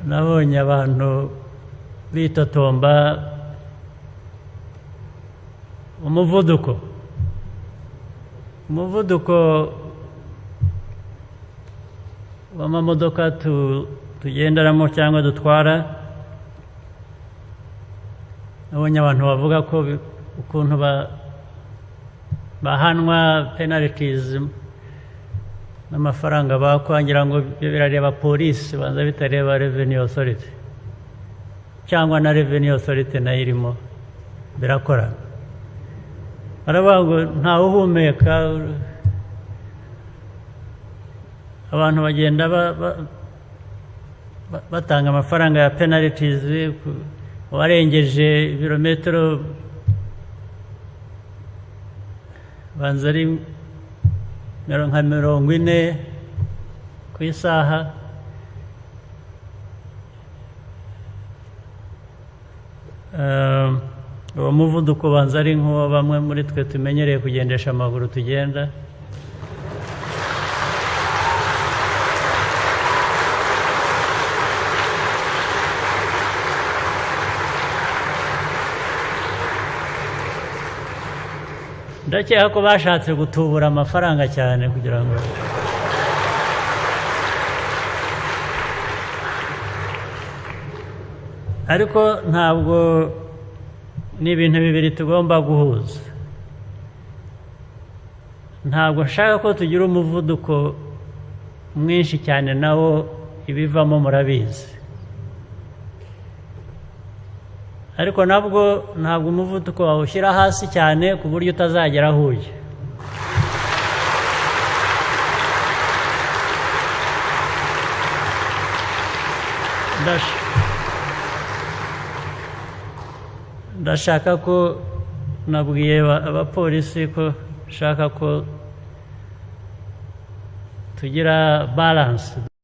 Nabonye abantu bitotomba umuvuduko w'amamodoka tugenderamo cyangwa dutwara. Nabonye abantu bavuga ko ukuntu bahanwa penalties n'amafaranga bakwa, ngira ngo ibyo birareba polisi, banza bitareba Revenue Authority, cyangwa na Revenue Authority nayo irimo birakorana. Baravuga ngo ntawe uhumeka, abantu bagenda batanga amafaranga ya penalties, warengeje ibirometero banza ari nka 40 ku isaha. Uwo muvuduko ubanza ari nk'uwo bamwe muri twe tumenyereye kugendesha amaguru tugenda. Ndakeka ko bashatse gutubura amafaranga cyane kugira ngo, ariko ntabwo, ni ibintu bibiri tugomba guhuza. Ntabwo nshaka ko tugira umuvuduko mwinshi cyane, nawo ibivamo murabizi, ariko nabwo ntabwo umuvuduko wawushyira hasi cyane ku buryo utazagera aho ujya. Ndashaka ko, nabwiye abapolisi ko nshaka ko tugira balance.